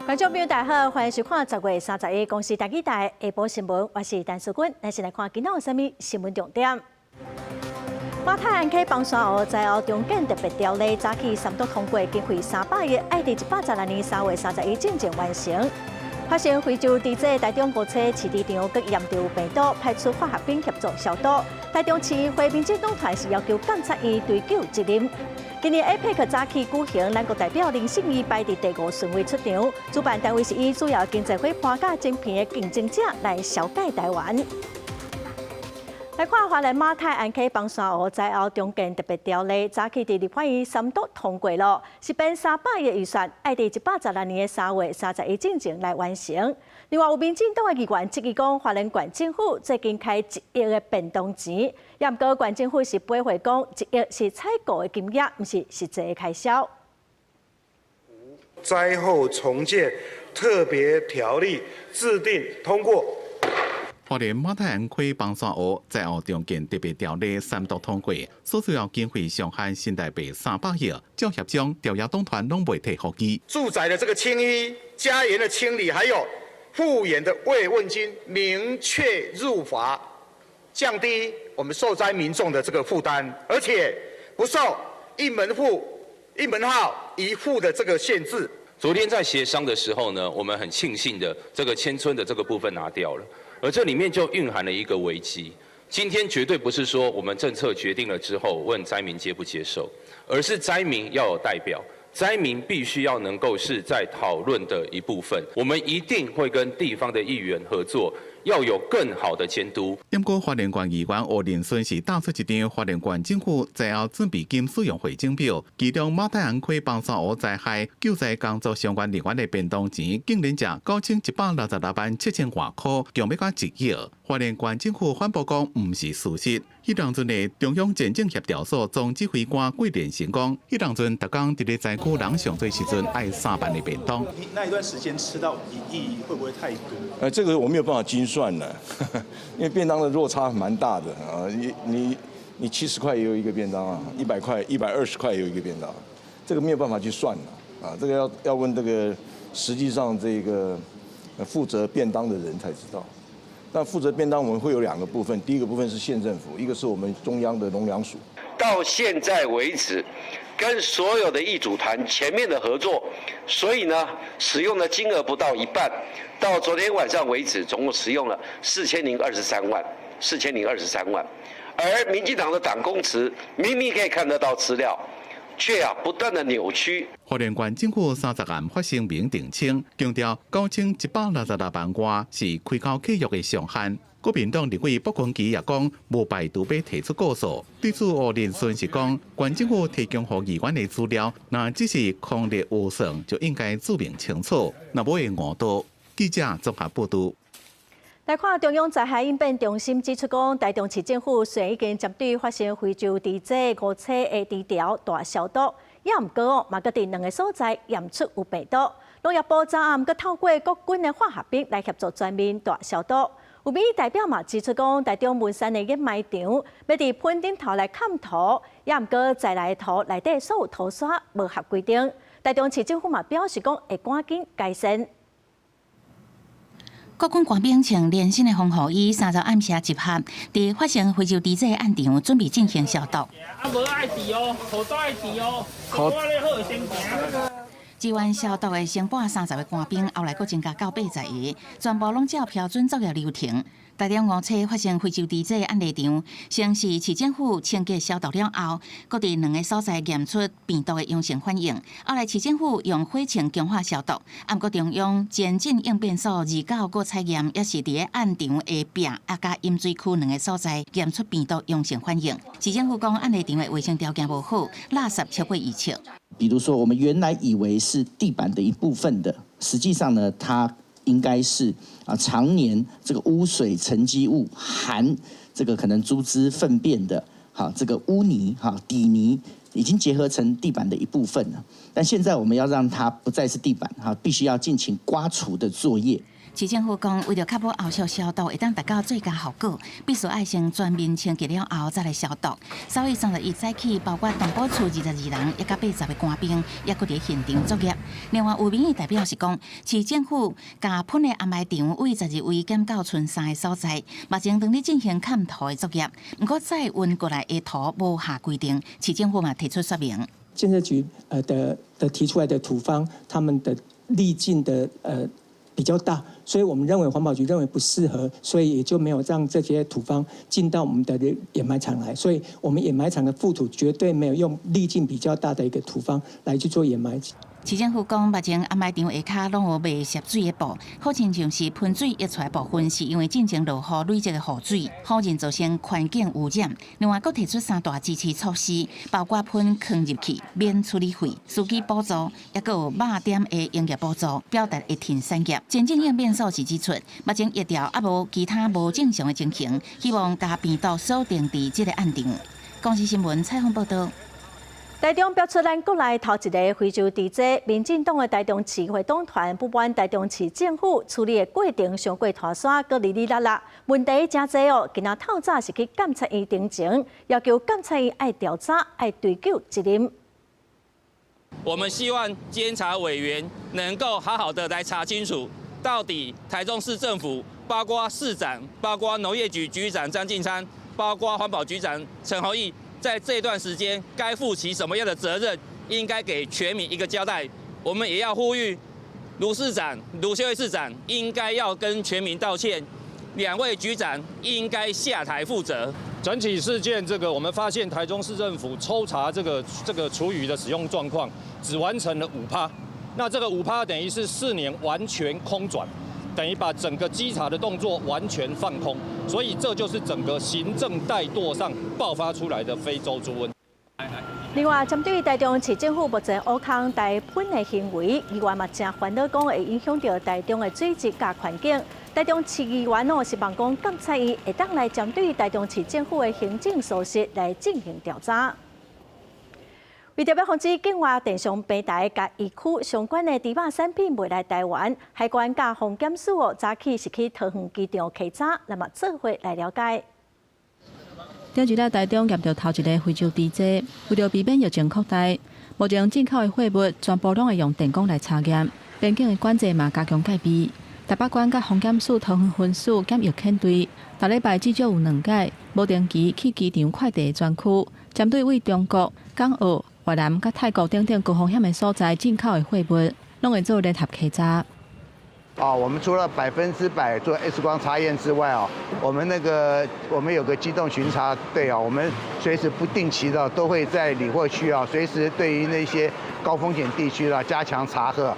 觀眾朋友大家好，歡迎收看10月31公視台語台下晡新聞，我是陳淑君。咱先來看今仔有啥物新聞重點。馬太鞍溪枋山湖災後重建特別條例早起三讀通過，經費300億，愛佇116年3月31進前完成。發生非洲豬瘟，台中五車飼豬場閣驗著病毒，派出化學品協助消毒。台中市議會民進黨團是要求監察院追究責任。今年 APEC 早起舉行，咱國代表林信義排佇第五順位出場，主辦單位是以主要經濟伙伴佮晶片的競爭者來消解台灣。來看花蓮馬太鞍溪枋山湖災後重建特別條例，早起佇立法院三讀通過囉，是編300億預算，愛佇116年3月31進前來完成。另外，有民進黨的議員質疑講，花蓮縣政府最近開一億的便當錢，也毋過縣政府是回覆講，一億是採購的金額，毋是實際的開銷。災後重建特別條例制定通過。花蓮馬太鞍溪枋山湖災後重建特別條例三讀通過，所需要經費上限新台幣300億，照協商朝野黨團攏袂提予議。住宅的這個清淤、家園的清理，還有復原的慰問金，明確入法，降低我們受災民眾的這個負擔，而且不受一門戶、一門號一戶的這個限制。昨天在協商的時候呢，我們很慶幸的，這個遷村的這個部分拿掉了。而這裡面就蘊含了一個危機。今天絕對不是說我們政策決定了之後問災民接不接受，而是災民要有代表，災民必須要能夠是在討論的一部分。我們一定會跟地方的議員合作，要有更好的監督。不過花蓮縣議員吳仁順是打出一張花蓮縣政府災後準備金使用彙整表，其中馬太鞍溪枋山湖災害救災工作相關人員的便當錢，竟然值9166萬7千外箍，強欲到1億。花蓮縣政府反駁講，毋是事實。彼當陣的中央戰情協調所總指揮官桂連成講，彼當陣逐工佇咧災區人上濟時陣愛3萬的便當。那一段時間吃到1億會不會太多？這個我沒有辦法精算呢，因為便當的落差蠻大的啊！你70塊也有一個便當啊，100塊、120塊也有一個便當，這個沒有辦法去算啊！這個要問這個實際上這個負責便當的人才知道。但負責便當我們會有兩個部分，第一個部分是縣政府，一個是我們中央的農糧署。到現在為止，跟所有的易主團前面的合作，所以呢，使用的金額不到一半。到昨天晚上為止，總共使用了4023萬，4023萬。而民進黨的黨公職明明可以看得到資料，卻啊不斷的扭曲。花蓮縣政府30暗發聲明澄清，強調9166萬外是開口契約的上限。國民黨立委卜坤琪也講，無排除欲提出告訴。對此，吳仁順是講，縣政府提供予議員的資料，若只是空列預算，就應該註明清楚，若無會誤導。記者綜合報導。來看中央災害應變中心指出，講台中市政府雖然已經針對發生非洲豬瘟五車的豬槽大消毒，也毋過哦，嘛閣佇兩个所在驗出有病毒。農業部昨暗閣透過國軍的化學兵來協助全面大消毒。有民意代表嘛指出，講台中文山的掩埋場欲佇噴頂頭來崁塗，也毋過載來的土內底所有土沙無合規定。台中市政府嘛表示講會趕緊改善。國軍官兵穿連身的防護衣，30暗時集合，佇發生非洲豬瘟案場，準備進行消毒。啊，無愛治哦，口罩愛治哦，我咧好先行。支援消毒的先半30个官兵，後來閣增加到80个，全部攏照標準作業流程。台中五車發生非洲豬瘟案例場，先是市政府清潔消毒了後，閣佇兩个所在驗出病毒的陽性反應。後來市政府用火槍強化消毒，毋過中央前進應變所29閣採驗，也是佇咧案場下壁啊佮飲水區兩个所在驗出病毒陽性反應。市政府講案例場的衛生條件無好，垃圾超過預測。比如說，我們原來以為是地板的一部分的，實際上呢，它應該是啊常年這個污水沉積物含這個可能豬隻糞便的，哈這個污泥哈底泥已經結合成地板的一部分了。但現在我們要讓它不再是地板，哈，必須要進行刮除的作業。市政府講，為著確保後續消毒會當達到最佳效果，必須愛先全面清潔了後再來消毒。所以31早起，包括動保處22人，以及80個官兵，猶閣佇現場作業。另外，有民意代表是講，市政府共噴的掩埋場位12位減到賰三个所在，目前正佇進行崁土的作業。毋過載運過來的土無合規定，市政府嘛提出說明。建設局的提出來的土方，他們的粒徑的比較大，所以我們認為環保局認為不適合，所以也就沒有讓這些土方進到我們的掩埋場來。所以我們掩埋場的覆土絕對沒有用粒徑比較大的一個土方來去做掩埋。市政府講，目前掩埋場下跤攏有賣濕水的布，好親像是噴水溢出來部分，是因為進前落雨累積的雨水，否認造成環境污染。另外，閣提出三大支持措施，包括噴坑入去免處理費、司機補助，抑閣有肉店的營業補助，表達會挺產業。前進應變數是指出，目前疫調猶無其他無正常的情形，希望共病毒鎖定佇這个案場。公視新聞採訪報導。台中爆出咱國內頭一个非洲豬災，民進黨的台中市會黨團不滿台中市政府處理的過程傷過拖沙，閣哩哩啦啦，問題誠濟哦。今仔透早是去監察院陳情，要求監察院愛調查、愛追究責任。我們希望監察委員能夠好好的來查清楚，到底台中市政府，包括市長、包括農業局局長張進昌、包括環保局長陳弘毅，在這段時間該負起什麼樣的責任，應該給全民一個交代。我們也要呼籲盧市長、盧秀燕市長應該要跟全民道歉，兩位局長應該下台負責。整起事件，這個我們發現台中市政府抽查這個廚餘的使用狀況，只完成了5%，那這個五趴等於是4年完全空轉，等於把整個稽查的動作完全放空，所以這就是整個行政怠惰上爆發出來的非洲豬瘟。另外，針對台中市政府目前挖空台噴的行為，議員嘛誠煩惱，講會影響著台中的水質佮環境。台中市議員哦，希望講監察院會當來針對台中市政府的行政疏失來進行調查。為著欲防止境外電商平台共疫區相關的豬肉產品賣來台灣，海關佮防檢署哦，早起是去桃園機場稽查，咱嘛做伙來了解。頂一禮台中驗著頭一个非洲豬災，為著避免疫情擴大，目前進口的貨物全部攏會用電光來查驗，邊境的管制嘛加強戒備。台北關佮防檢署桃園分署檢疫遣隊，逐禮拜至少有兩擺無定期去機場快遞專區，針對對中國、港澳、越南佮泰國等等高風險的所在進口的貨物，攏會做聯合稽查。啊，我們除了100%做 X 光查驗之外哦，我們有個機動巡查隊啊，我們隨時不定期的都會在理貨區啊，隨時對於那些高風險地區啦加強查核。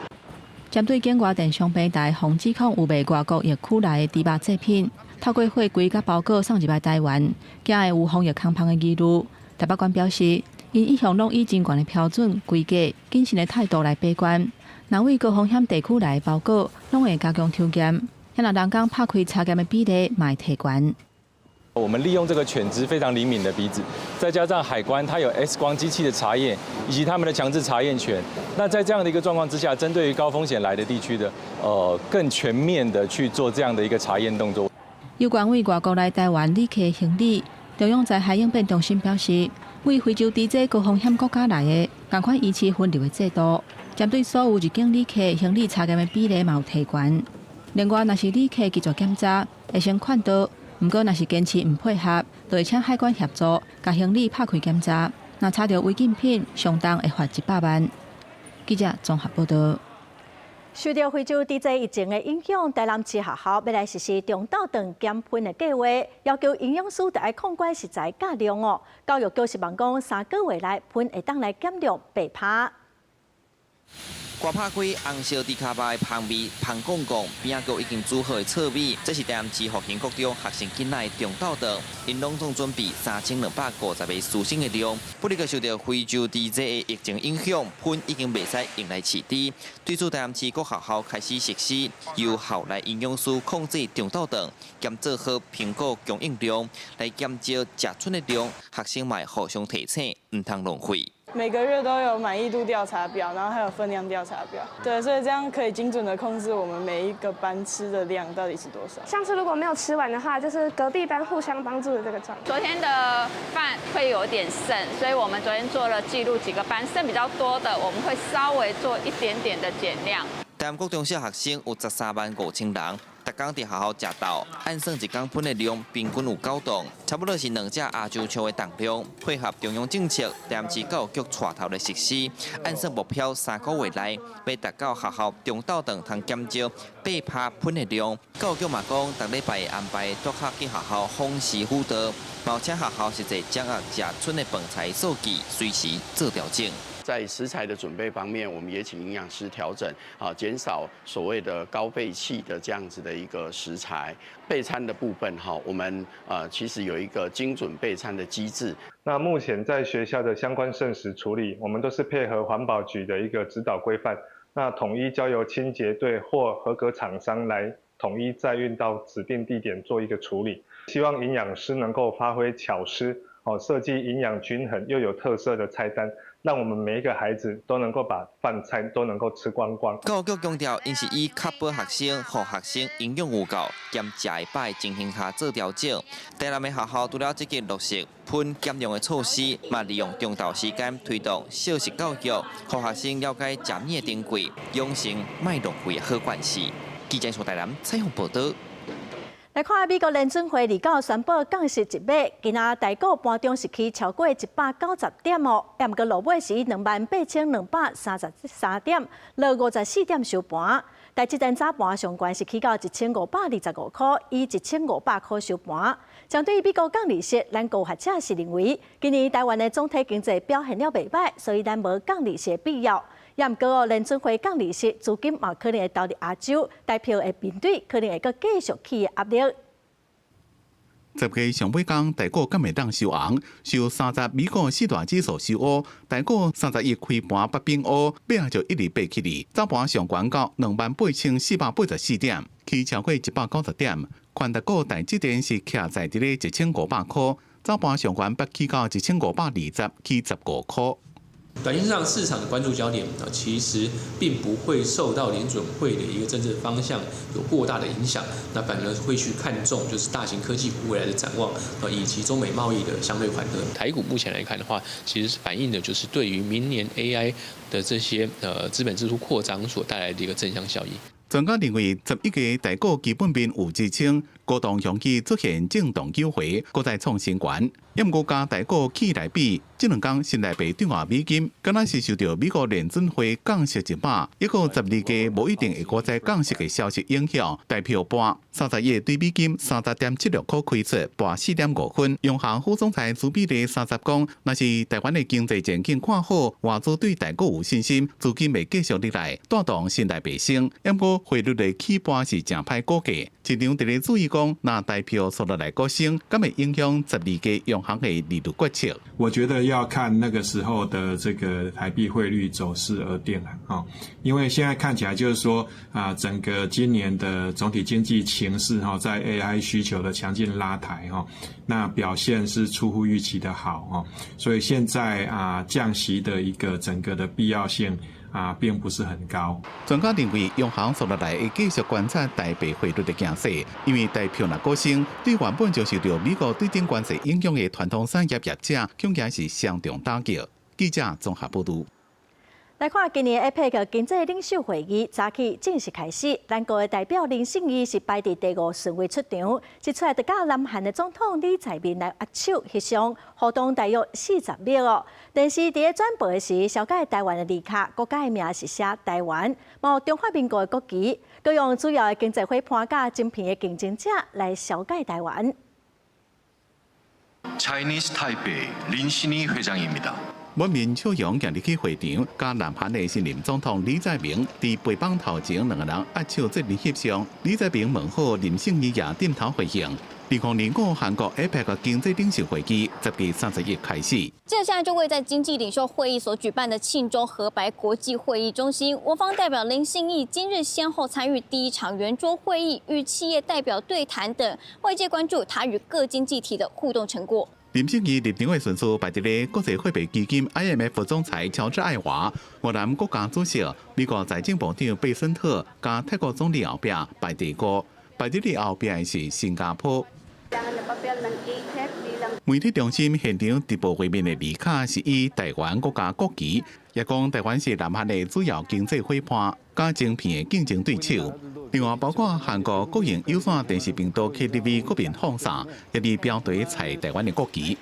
針對境外電商平台防指控有賣外國疫區來的豬肉製品，透過貨櫃佮包裹送入來台灣，驚會有防疫空縫的疑慮。台北關表示，𪜶一向攏以真懸的標準規格、謹慎的態度來把關。若對高風險地區來的包裹，攏會加強抽驗。若人工拍開查驗的比例，嘛會提懸。我們利用這個犬隻非常靈敏的鼻子，再加上海關它有 X 光機器的查驗，以及他們的強制查驗權。那在這樣的一個狀況之下，針對於高風險來的地區的，更全面的去做這樣的一個查驗動作。有關對外國來台灣旅客行李，中央災害應變中心表示，對非洲豬災高風險國家來的，仝款維持分流的制度，針對所有入境旅客行李查驗的比例嘛有提懸。另外，若是旅客拒絕檢查，會先勸導。毋過，若是堅持毋配合，就會請海關協助，共行李拍開檢查。若查著違禁品，上重會罰100萬。記者綜合報導。受著非洲豬災疫情的影響，台南市學校欲來實施中晝頓減噴的計畫，要求營養師著愛控管食材價量哦。教育局希望講3個月內噴會當來減量8%。割拍開紅燒豬跤肉的香味，香公公邊仔閣已經煮好的糙米，這是台南市復興國中學生囡仔的中晝頓，𪜶攏總準備3250個師生的量。不過受著非洲豬災的疫情影響，噴已經袂使用來飼豬。對此，台南市各學校開始實施由校內營養師控制中晝頓，兼做好評估供應量，來減少食剩的量。學生嘛會互相提醒，毋通浪費。每個月都有滿意度調查表，然後還有分量調查表，對，所以這樣可以精準的控制我們每一個班吃的量到底是多少。上次如果沒有吃完的話，就是隔壁班互相幫助的這個狀態。昨天的飯會有點剩，所以我們昨天做了記錄，幾個班剩比較多的，我們會稍微做一點點的減量。台南國中小學生有13萬5千人，逐工佇學校食晝，按算一工分的量平均有9磅，差不多是兩隻亞洲象的重量。配合中央政策，台南市教育局帶頭來實施，按算目標3個月內欲達到學校中晝頓通減少8%分的量。教育局嘛講，逐禮拜會安排督學去學校訪視輔導，嘛請學校實際掌握食賰的飯菜數據，隨時做調整。在食材的準備方面，我們也請營養師調整，啊，減少所謂的高廢棄的這樣子的一個食材。備餐的部分，哈，我們其實有一個精準備餐的機制。那目前在學校的相關剩食處理，我們都是配合環保局的一個指導規範，那統一交由清潔隊或合格廠商來統一載運到指定地點做一個處理。希望營養師能夠發揮巧思，哦，設計營養均衡又有特色的菜單。讓我們每一個孩子都能夠把飯菜都能夠吃光光。教育局強調，𪜶是以確保學生、予學生營養有夠兼食會飽的情形下做調整。台南的學校除了積極落實分減量的措施，嘛利用中晝時間推動小食教育，予學生了解食物的珍貴，養成莫浪費的好慣勢。記者從台南採訪報導。來看美國聯準會29宣布降息一碼，今仔台股盤中是起超過190點哦，毋過落尾是以28,233點，落54點收盤。台積電早盤上懸是起到1525塊，以1500塊收盤。針對美國降利息，咱國學者是認為，今年台灣的總體經濟表現了袂䆀，所以咱無降利息的必要。也毋過哦，聯準會降利息，資金嘛可能會投入亞洲，台票會面對可能會閣繼續起的壓力。 10月上尾工，台股敢會當收紅，受30美股四大指數收烏，台股31開盤北反烏，尾仔就一直爬起來，早盤上懸到28,484點，起超過190點。權值股台積電是徛在佇咧1500塊，早盤上懸捌起到1520，起15塊。短線上市場的關注焦點啊，其實並不會受到聯準會的一個政策方向有過大的影響，那反而會去看重就是大型科技股未來的展望啊，以及中美貿易的相對緩和。台股目前來看的話，其實反映的就是對於明年 AI 的這些資本支出擴張所帶來的一個正向效應。專家認為，11月台股基本面有支撐，高檔雄起出現震盪糾回，閣再創新懸。毋過佮台股起來比，這兩工新台幣對外美金，敢若是受著美國聯準會降息一碼，抑閣12月無一定會閣再降息的消息影響，台票盤31對美金30.76塊開出，跋4.5分。央行副總裁朱美麗30講，若是台灣的經濟前景看好，外資對台股有信心，資金會繼續入來，帶動新台幣升。毋過匯率的起盤是誠歹估計，市場特別注意講，若台票紲落來閣升，敢會影響12月央行的利率決策？我覺得要看那個時候的這個台幣匯率走勢而定了啊，因為現在看起來就是說啊，整個今年的總體經濟情勢哈，在 AI 需求的強勁拉抬哈，那表現是出乎預期的好哦，所以現在啊降息的一個整個的必要性啊，並不是很高。專家認為，央行紲落來會繼續觀察台幣匯率的形勢，因為台票若閣升，對原本就受著美國對等關稅影響的傳統產業業者，恐驚是雙重打擊。記者綜合報導。來看今年 APEC 經濟領袖會議早起正式開始，咱國的代表林信義是排佇第五順位出場，一出來就佮南韓的總統李在明來握手翕相，互動大約40秒哦。電視佇咧轉播的時，紹介台灣的字卡，國家的名是寫台灣，嘛有中華民國的國旗，閣用主要的經濟伙伴佮晶片的競爭者來紹介台灣。 Chinese Taipei 린신희회장입니다。 滿面笑容行入去會場，佮南韓的新任總統李在明佇背板頭前兩個人握手做陣翕相。李在明問好林信義也點頭回應。2025韓國 APEC 經濟領袖會議10月31開始。這現在就位在經濟領袖會議所舉辦的慶州河白國際會議中心，我方代表林信義今日先後參與第一場圓桌會議，與企業代表對談等，外界關注他與各經濟體的互動成果。林信義入場的順序排佇咧國際貨幣基金 IMF 總裁喬治愛華、越南國家主席、美國財政部長貝森特佮泰國總理後壁排第五，排佇咧後壁的是新加坡。媒體中心現場直播畫面的字卡是以台灣國家國旗，也講台灣是南韓的主要經濟夥伴，佮晶片的競爭對手。另外，包括韓國國營有線電視頻道 KTV 國民放送，也佇標題採台灣的國旗。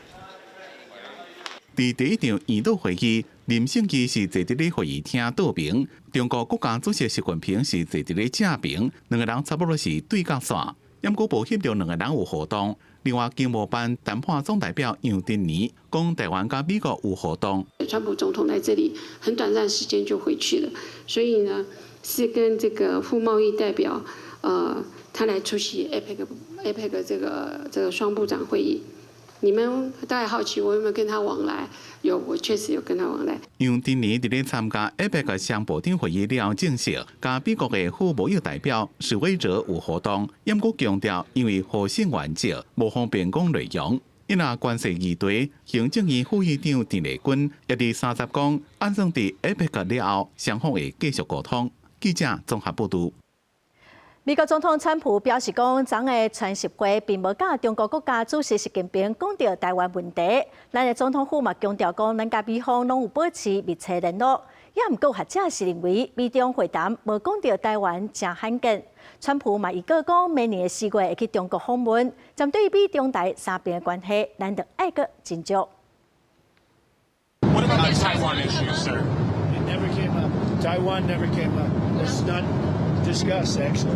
佇第一場圓桌會議，林勝基是坐佇咧會議廳倒爿，中國國家主席習近平是坐佇咧正爿，兩个人差不多是對角線。毋過無翕著兩個人有互動。另外，經貿辦談判總代表楊振寧講，台灣佮美國有互動。川普總統來這裡很短暫時間就回去了，所以呢，是跟這個副貿易代表，他來出席 APEC 這個雙部長會議。你們大概好奇我有沒有跟他往來？有，我確實有跟他往來。楊振寧佇咧參加 APEC 雙部長會議了後證實，佮美國的副貿易代表史威哲有互動，毋過強調，因為互信原則，無方便講內容。因若關稅議題，行政院副院長鄭麗君也佇三十講，按算佇 APEC 了後，雙方會繼續溝通。記者綜合報導。美國總統川普表示講，昨的川習會並無佮中國國家主席習近平講著台灣問題。咱的總統府嘛強調講，咱佮美方攏有保持密切聯絡。也毋過學者是認為，美中會談無講著台灣誠罕見。川普嘛預告講，明年的4月會去中國訪問，針對美中台三邊的關係，咱著愛閣斟酌。 What about the Taiwan issue, sir? It never came up. Taiwan never came up. It's not discussed, actually.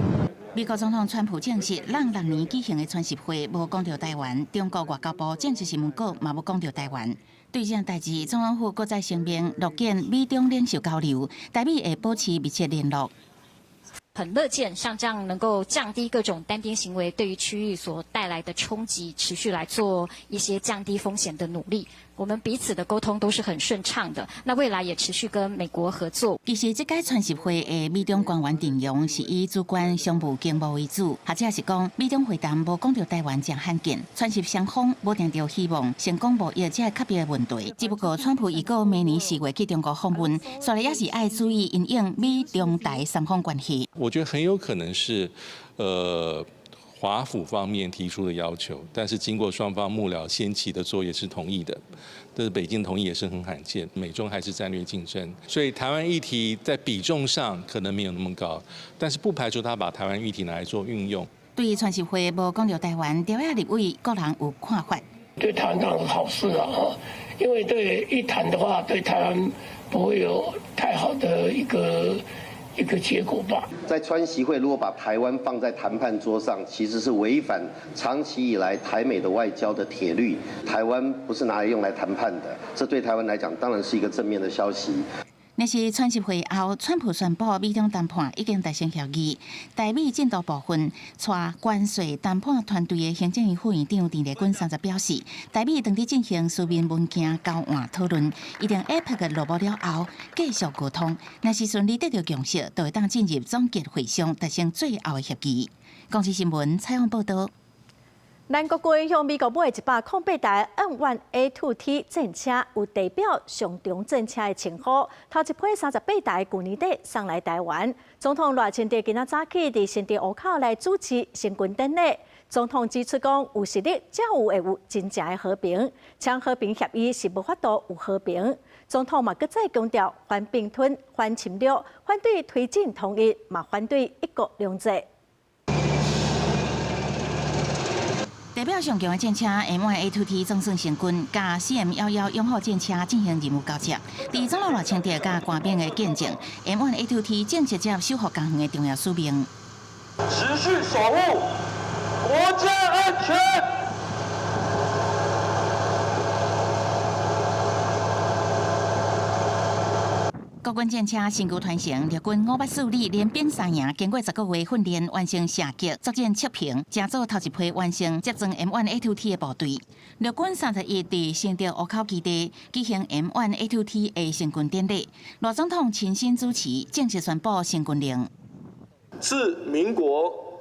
美國總統川普證實，咱6年舉行的川習會無講著台灣，中國外交部正式新聞稿嘛無講著台灣。對這項代誌，總統府閣再聲明，樂見美中領袖交流，台美會保持密切聯絡。很樂見像這樣能夠降低各種單邊行為對於區域所帶來的衝擊，持續來做一些降低風險的努力。我們彼此的溝通都是很順暢的。那未來也持續跟美國合作。其實這屆川習會的美中官員陣容是以主管商務經貿為主，或者是講美中會談無講著台灣誠罕見。川習雙方無定著希望成功貿易這個級別的問題。只不過川普預告明年4月去中國訪問，所以也是愛注意因應美中台三方關係。我覺得很有可能是，華府方面提出的要求，但是經過雙方幕僚先期的作業是同意的，但是北京同意也是很罕見。美中還是戰略競爭，所以台灣議題在比重上可能沒有那麼高，但是不排除他把台灣議題拿來做運用。對於川習會無講著台灣，朝野立委各人有看法。對台灣當然是好事啊，因為對一談的話，對台灣不會有太好的一個結果吧。在川習會，如果把台灣放在談判桌上，其實是違反長期以來台美的外交的鐵律。台灣不是拿來用來談判的，這對台灣來講當然是一個正面的消息。若是川習會後，川普宣布美中談判已經達成協議，台美進度部分，帶關稅談判團隊的行政院副院長鄭麗君30表示，台美正佇進行書面文件交換討論，一定 APEC 落幕了後繼續溝通，若是順利得著共識，就會當進入總結會商，達成最後的協議。公視新聞採訪報導。咱國軍向美國買108台 M1A2T 戰車，有地表上強戰車的稱呼。頭一批38台，舊年底送來台灣。總統賴清德今仔早起佇新竹湖口來主持成軍典禮。總統指出講，有實力才有會有真正的和平，簽和平協議是無法度有和平。總統嘛閣再強調，反併吞、反侵略、反對推進統一，嘛反對一國兩制。代表上強的戰車 M1A2T 總算成軍，佮 CM11勇虎戰車進行任務交接。佇總統賴清德佮官兵的見證，M1A2T 正式接守護家園的重要使命。持續守護國家安全。國軍戰車新舊傳承，陸軍584旅連兵三營，經過10個月訓練，完成射擊、作戰測評，成做頭一批完成接裝 M1A2T 的部隊。陸軍31佇新竹湖口基地舉行 M1A2T 的成軍典禮，賴總統親身主持，正式宣布成軍令。自民國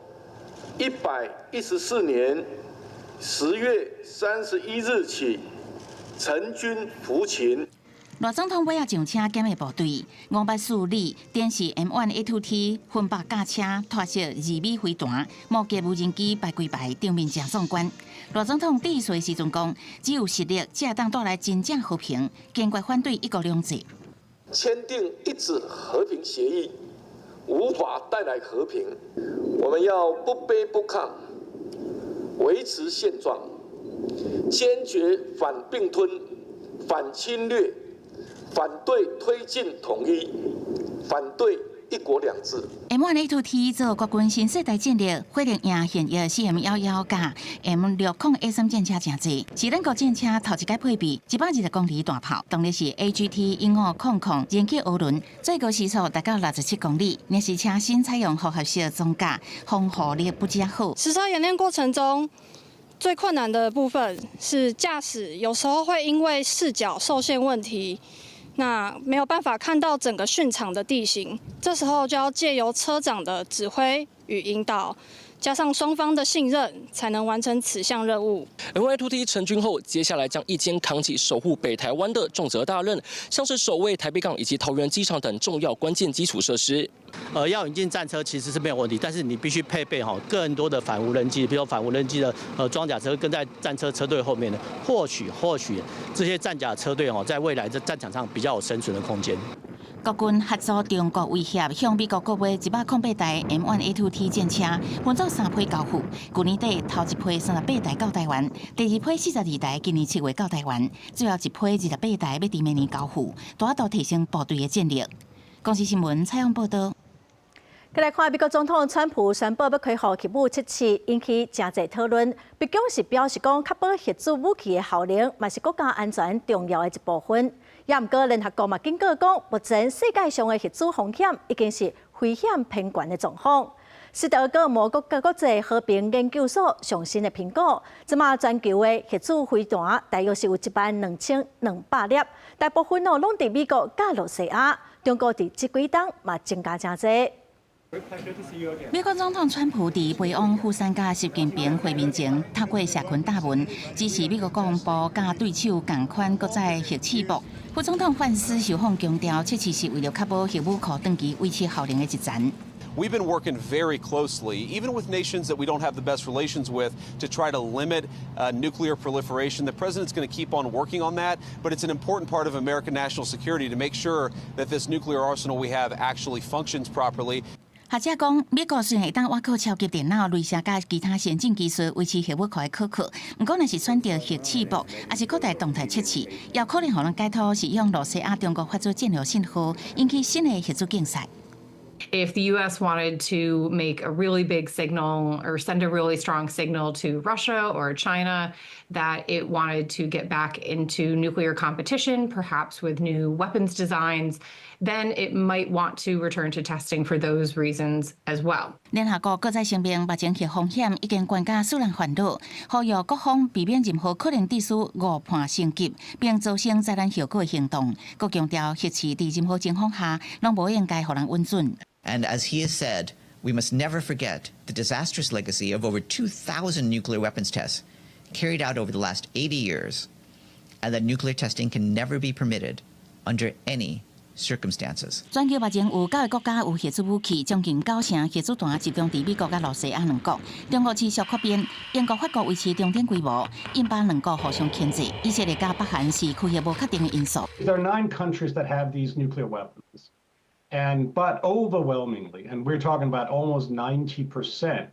114年10月31日起成軍服勤。賴總統尾仔上車檢閱部隊，5卌4里電視 M1A2T 分白駕車拖射2米飛彈，摩劍無人機排幾排，場面誠壯觀。賴總統致辭時陣講，只有實力才會當帶來真正和平，堅決反對一國兩制。簽訂一紙和平協議，無法帶來和平。我們要不卑不亢，維持現狀，堅決反併吞、反侵略。反對推進統一，反對一國兩制。 M1A2T 做國軍新世代戰力，火力贏現役 CM11佮 M60A3戰車誠濟，是咱國戰車頭一擺配備120公里大炮，動力是 AGT 1500燃氣渦輪，最高時速達到67公里。若是車身採用複合式裝甲，防護力不遮好。實車演練過程中，最困難的部分是駕駛，有時候會因為視角受限問題，那沒有辦法看到整個訓場的地形，這時候就要借由車長的指揮與引導，加上雙方的信任，才能完成此項任務。 M1A2T 成軍後，接下來將一肩扛起守護北台灣的重責大任，像是守衛台北港以及桃園機場等重要關鍵基礎設施。要引進戰車其實是沒有問題，但是你必須配備哈更多的反無人機，比如反無人機的裝甲車跟在戰車車隊後面的，或許這些戰甲車隊哦，在未來的戰場上比較有生存的空間。國軍合作中國威脅，向美國購買108台 M1A2T 戰車，分做三批交付。去年底頭一批38台到台灣，第二批42台今年7月到台灣，最後一批28台欲佇明年交付，大幅提升部隊的戰力。公視新聞採訪報道。再來看美國總統川普宣布欲開放核武測試，引起誠濟討論。白宮是表示講，確保核子武器的效能，嘛是國家安全重要的一部分。也毋過聯合國嘛警告講，目前世界上的核子風險已經是危險邊緣的狀況。斯德哥爾摩國國際和平研究所上新的評估，這馬全球的核子飛彈大約是有1萬2200粒，大部分哦攏佇美國佮露西亞，中國佇這幾冬嘛增加誠濟。美國總統川普佇白宮釜山佮習近平會面前，透過社群貼文支持美國國防部佮對手仝款閣再核試爆。副總統范斯受訪強調，測試是為著確保核武庫長期維持效能的一層。 We've been working very closely, even with nations that we don't have the best relations with, to try to limit nuclear proliferation. The president's going to keep on working on that, but it's an important part of American national security to make sure that this nuclear arsenal we have actually functions properly. 學者講，美國雖然會當倚靠超級電腦、雷射佮其他先進技術維持核武庫的可靠，毋過若是選擇核試爆，抑是擴大動態測試，也可能予人解讀是向露西亞中國發出戰略信號，引起新的核子競賽。 If the U.S. wanted to make a really big signal or send a really strong signal to Russia or China that it wanted to get back into nuclear competition, perhaps with new weapons designs, then it might want to return to testing for those reasons as well. 聯合國閣再聲明，目前核風險已經懸到使人煩惱，呼籲各方避免任何可能致使誤判升級，並造成災難後果的行動。閣強調，核試佇任何情況下攏無應該予人允准。 And as he has said, we must never forget the disastrous legacy of over 2,000 nuclear weapons tests carried out over the last 80 years, and that nuclear testing can never be permitted under any circumstances. 全球目前有九個國家有核子武器，將近九成核子彈集中佇美國佮露西亞兩國。中國持續擴變，英國、法國維持中等規模，印巴兩國互相牽制。以色列佮北韓是區域無確定的因素。 There are nine countries that have these nuclear weapons. But overwhelmingly, and we're talking about almost 90%,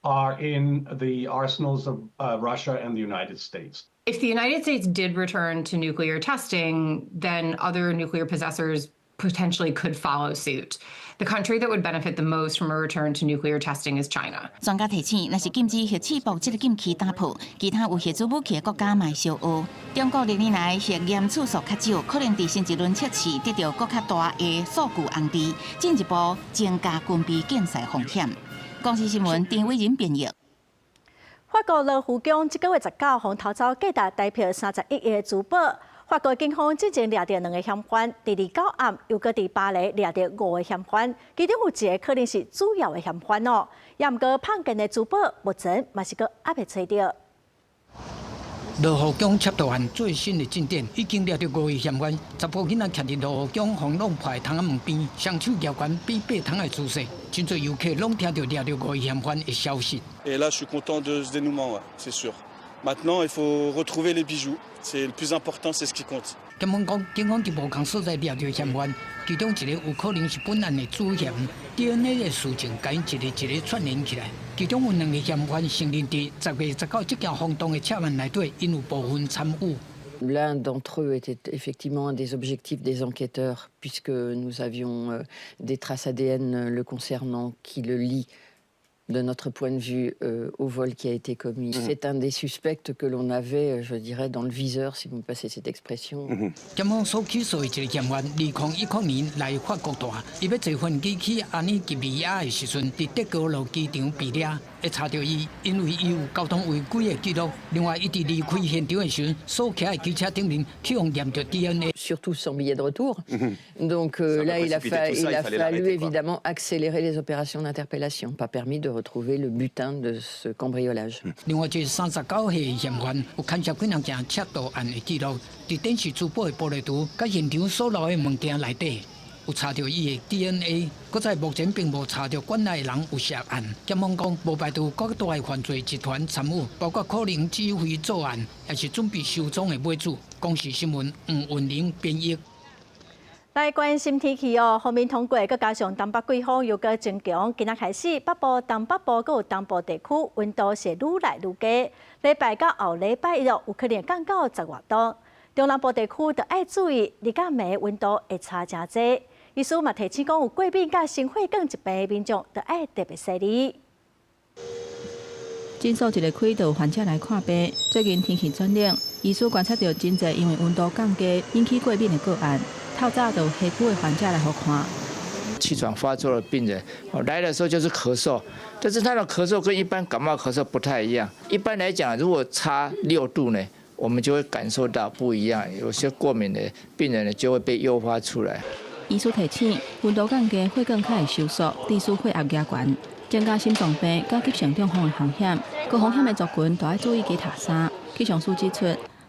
are in the arsenals of Russia and the United States. If the United States did return to nuclear testing, then other nuclear possessors potentially could follow suit. The country that would benefit the most from a return to nuclear testing is China. 專家提醒，若是禁止核試爆這个禁區打破，其他有核子武器的國家嘛會相學。中國歷年來核驗次數較少，可能佇新一輪測試得著閣較大的數據紅利，進一步增加軍備競賽風險。公視新聞陳偉仁編譯。法國羅浮宮這個月19予偷走價值台幣31億的珠寶。法國警方進前掠著兩个嫌犯，佇29暗又閣佇巴黎掠著五个嫌犯，其中有一个可能是主要的嫌犯哦。也毋過碰見的珠寶，目前嘛是閣猶未揣著。羅湖港竊盜案最新的進展，已經掠著五个嫌犯，10個囡仔徛佇羅湖港予弄破窗仔門邊，雙手舉懸比爬窗的姿勢，真濟遊客攏聽著掠著五个嫌犯的消息。 Et là, je suis content de ce dénouement, ouais, c'est sûr. Maintenant, il faut retrouver les bijoux. C'est le plus important, c'est ce qui compte. 檢方講，警方佇無仝所在掠著嫌犯，其中一个有可能是本案的主嫌，DNA 的事證共𪜶一个一个串聯起來。其中有兩个嫌犯承認佇10月19這件轟動的竊案內底，𪜶有部分參與。 L'un d'entre eux était effectivement un des objectifs des enquêteurs, puisque nous avions des traces ADN le concernant qui le lient, de notre point de vue, au vol qui a été commis. C'est un des suspects que l'on avait, je dirais, dans le viseur, si vous me passez cette expression. 檢方所起訴的一个嫌犯，2010年來法國蹛，伊欲坐飛機去阿爾及利亞的時陣，佇戴高樂機場被掠，會查著伊，因為伊有交通違規的記錄。另外，伊佇離開現場的時陣，所騎的機車頂面去予驗著 DNA。 Surtout sans billet de retour. Donc là, il a fallu évidemment accélérer les opérations d'interpellation. Pas permis de retrouver le butin de ce cambriolage. 另外，一个39歲的嫌犯有牽涉幾若件竊盜案的記錄，佇電視珠寶的玻璃櫥，佮現場所留的物件內底有查著伊的 DNA。閣在目前並無查著館內的人有涉案。檢方講，無排除閣大的犯罪集團參與，包括可能指揮作案，抑是準備收贓的買主。公視新聞黃雲玲編譯。來關心天氣哦，鋒面通過，閣加上東北季風又閣增強，今仔開始北部、東北部閣有東部地區溫度是愈來愈低。禮拜到後禮拜一有可能降到10外度。中南部地區著愛注意，日佮暝溫度會差誠濟。醫師嘛提醒講，有過敏佮心血管疾病的民眾，著愛特別細膩。診所一个開就有患者來看病。最近天氣轉冷，醫師觀察著真濟因為溫度降低引起過敏的個案。透早就有皮膚的患者來予看。氣喘發作的病人，哦，來的時候就是咳嗽，但是他的咳嗽跟一般感冒咳嗽不太一樣。一般來講，如果差6度呢，我們就會感受到不一樣。有些過敏的病人呢，就會被誘發出來。醫師提醒，溫度降低，血管較會收縮，致使血壓加懸，增加心臟病佮急性中風的風險。高風險的族群都愛注意加疊衫。氣象署指出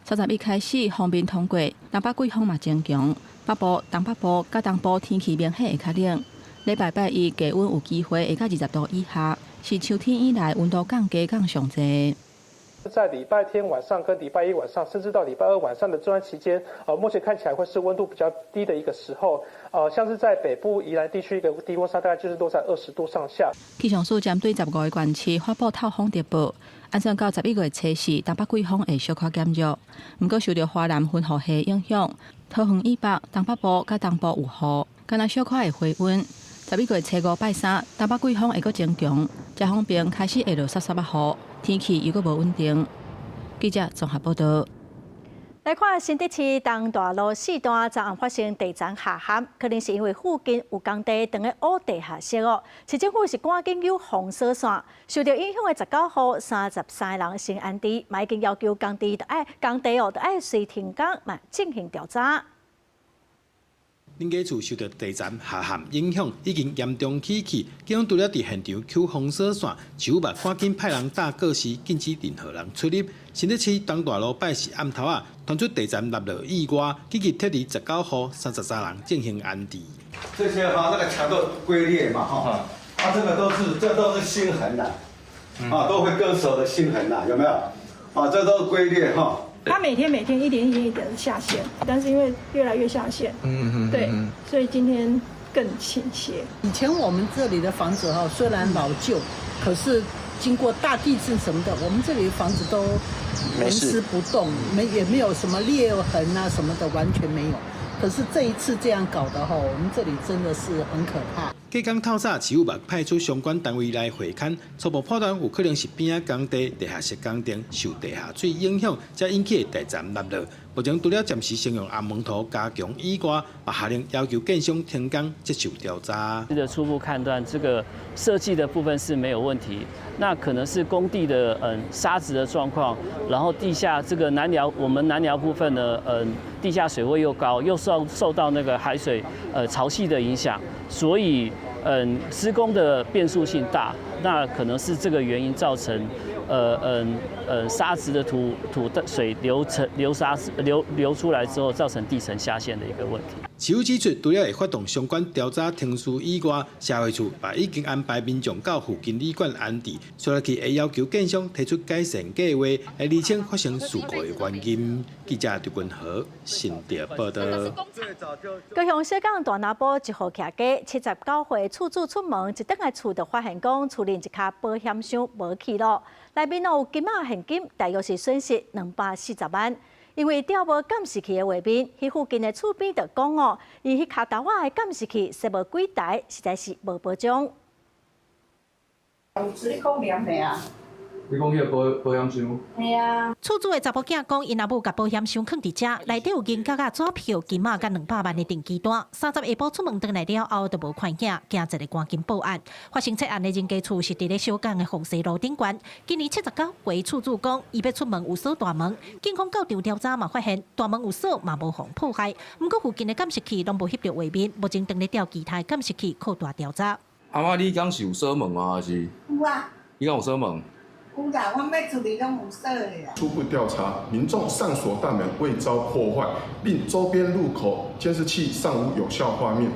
，31開始鋒面通過，東北季風嘛增強，北部、東北部佮東部天氣明顯會較冷。禮拜拜一低溫有機會會到20度以下，是秋天以來溫度降低降上濟。在禮拜天晚上跟禮拜一晚上，甚至到禮拜二晚上的這段期間，目前看起來會是溫度比較低的一個時候，像是在北部宜蘭地區一個低溫差大概就是落在20度上下。氣象署針對15個縣市發布透風特報，按算到11月初四，東北季風會小可減弱。毋過受著華南雲雨系影響，桃園以北、東北部佮東部有雨，敢若小可會回溫。11月初五拜三，東北季風會閣增強，遮方面開始會落澀澀仔雨，天氣又閣無穩定。記者綜合報導。來看新竹市東大路四段，昨暗發生地層下陷，可能是因為附近有工地當咧挖地下室哦。市政府是趕緊有封鎖線，受著影響的19戶33人先安置，嘛已經要求工地著愛工地哦，著愛隨停工嘛進行調查。恁家厝受著地層下陷影響，已經嚴重起去，警方除了佇現場搝封鎖線，市府嘛趕緊派人搭告示，禁止任何人出入。新竹市東大路拜四暗頭仔，傳出地層塌落意外，緊急撤離19戶33人進行安置。這些哈，那個牆都龜裂嘛，哈，啊，這個都是這都是心痕啦，啊，都會割手的心痕啦，有沒有？啊，這都是龜裂哈。它每天每天一點一點一點的下陷，但是因為越來越下陷，對，所以今天更傾斜。以前我們這裡的房子哈，雖然老舊，可是經過大地震什麼的，我們這裡的房子都紋絲不動，沒也沒有什麼裂痕啊什麼的，完全沒有。可是這一次這樣搞的哈，我們這裡真的是很可怕。隔工透早，市府嘛派出相關單位來會勘，初步判斷有可能是邊仔工地地下室工程受地下水影響，才引起的地層塌落。目前除了暫時先用紅毛塗加強以外，嘛下令要求建商停工接受調查。這個初步判斷，這個設計的部分是沒有問題，那可能是工地的沙質的狀況，然後地下這個南寮，我們南寮部分呢，地下水位又高，又受到那個海水潮汐的影響，所以施工的變數性大，那可能是這個原因造成沙質的土土的水流成流沙流流出來之後，造成地層下陷的一個問題。市府指出，除了會發動相關調查程序以外，社會處嘛已經安排民眾到附近旅館安置，接落去會要求建商提出改善計劃，來釐清發生事故的原因。記者劉君和新竹報道。高雄小港大南埔一戶徛家，79歲厝主出門，一轉來厝就發現講厝內一跤保險箱無去囉，內面有金仔現金，大約是損失240萬。因為調無監視器的畫面，彼附近的厝邊就講哦，伊彼跤頭仔的監視器設無幾台，實在是無保障。有你講兩未啊？你講彼個保險箱？係啊。厝主的查某囝講，𪜶阿母共保險箱囥佇遮，內底有銀角仔、紙票、金仔佮200萬的登記單。30下晡出門轉來了後，就無看見，驚一个趕緊報案。發生窃案的人家厝是佇咧小港的鳳西路頂懸。今年79歲厝主講，伊欲出門有鎖大門，警方到場調查嘛，發現大門有鎖嘛無予破壞。毋過附近的監視器攏無翕著畫面，目前正咧調其他監視器擴大調查。阿媽，你敢是有鎖門嗎？還是？有啊。你敢有鎖門？有啦，我欲出去攏有鎖的啦。初步調查，民眾上鎖大門未遭破壞，並周邊路口監視器尚無有效畫面。